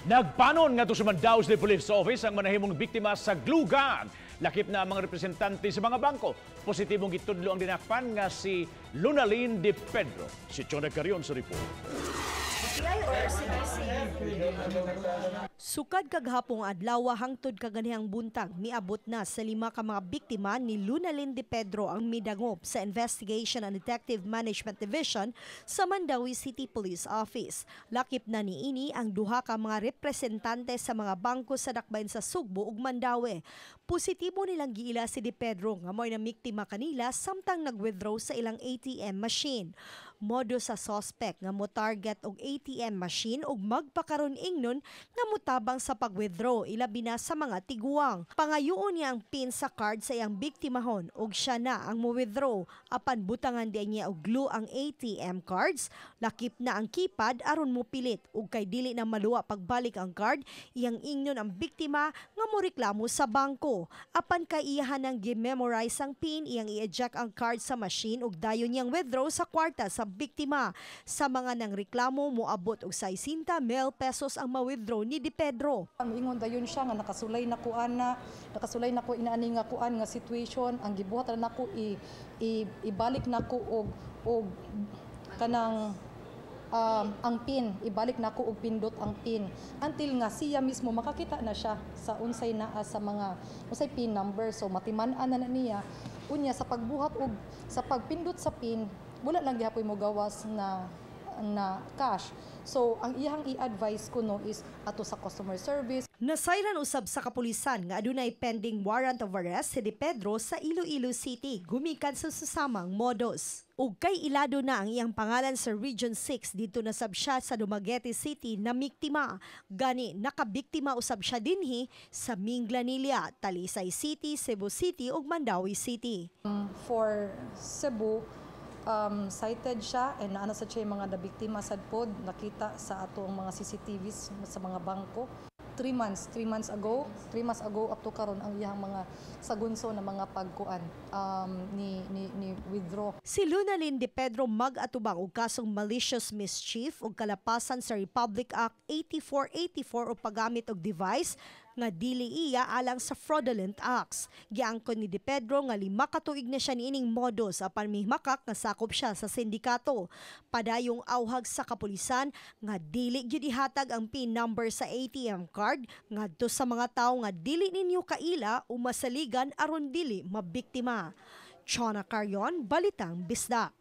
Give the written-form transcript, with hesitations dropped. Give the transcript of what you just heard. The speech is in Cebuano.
Nagpanon ngadto sa Mandaue City Police Office ang manahimong biktima sa glue gun. Lakip na ang mga representante sa mga bangko. Positibong gitudlo ang dinakpan nga si Lunalyn De Pedro. Si Chona Carion sa report. Sukad kagahapong adlaw hangtod kaganihang buntag, miabot na sa 5 ka mga biktima ni Lunalyn De Pedro ang midangop sa Investigation and Detective Management Division sa Mandaue City Police Office. Lakip na niini ang duha ka mga representante sa mga bangko sa dakbayan sa Sugbo ug Mandaue. Positibo nilang giila si De Pedro nga mo'y namiktima kanila samtang nag-withdraw sa ilang ATM machine. Modo sa suspect nga mo target og ATM machine ug magpakaron ingnon nga motabang sa pag-withdraw, ilabi na sa mga tiguang. Pangayoon niya ang PIN sa card sa iyang biktimahon ug siya na ang mo-withdraw, apan butangan di niya og glue ang ATM cards, lakip na ang keypad, aron mo pilit, ug kay dili na maluwa pagbalik ang card, iyang ingnon ang biktima nga moreklamo sa bangko. Apan kay iyahan nang gi-memorize ang PIN, iyang i-eject ang card sa machine ug dayon niyang withdraw sa kwarta sa biktima. Sa mga nang reklamo, moabot og 60 mil pesos ang ma-withdraw ni De Pedro. Ingon dayon siya nga nakasulay na ko ana, nakasulay na ko inaani nga kuan nga situation. Ang gibuhat na nako, i ibalik nako og kanang ang PIN, ibalik nako og pindot ang PIN until nga siya mismo makakita na siya sa unsay naa sa mga unsay PIN number. So matiman-an na niya. Unya sa pagbuhat og sa pagpindot sa PIN, wala lang gihapoy mo gawas na na cash. So ang iyang i-advise ko no is ato sa customer service. Nasayran usab sa kapulisan nga adunay pending warrant of arrest si De Pedro sa Iloilo City gumikan sa susamang modus. Ug kay ilado na ang iyang pangalan sa Region 6, dito na sab siya sa Dumaguete City na biktima. Gani nakabiktima usab siya dinhi sa Minglanilla, Talisay City, Cebu City ug Mandaue City. For Cebu, cited siya and naana sa siya yung mga nabiktima sad pod, nakita sa atong mga CCTVs sa mga bangko. 3 months, 3 months ago, 3 months ago up to karon ang iyang mga sagunso na mga pagkuan ni withdraw. Si Lunalyn De Pedro mag-atubang og kasong malicious mischief ug kalapasan sa Republic Act 8484 o paggamit og device nga dili iya alang sa fraudulent acts. Giangkon ni De Pedro nga 5 ka tuig na siya niining modus, apan mihimakak nga sakop siya sa sindikato. Padayong awhag sa kapulisan nga dili gyud ihatag ang PIN number sa ATM card ngadto sa mga tawo nga dili ninyo kaila o masaligan aron dili mabiktima. Chona Carion, Balitang Bisdak.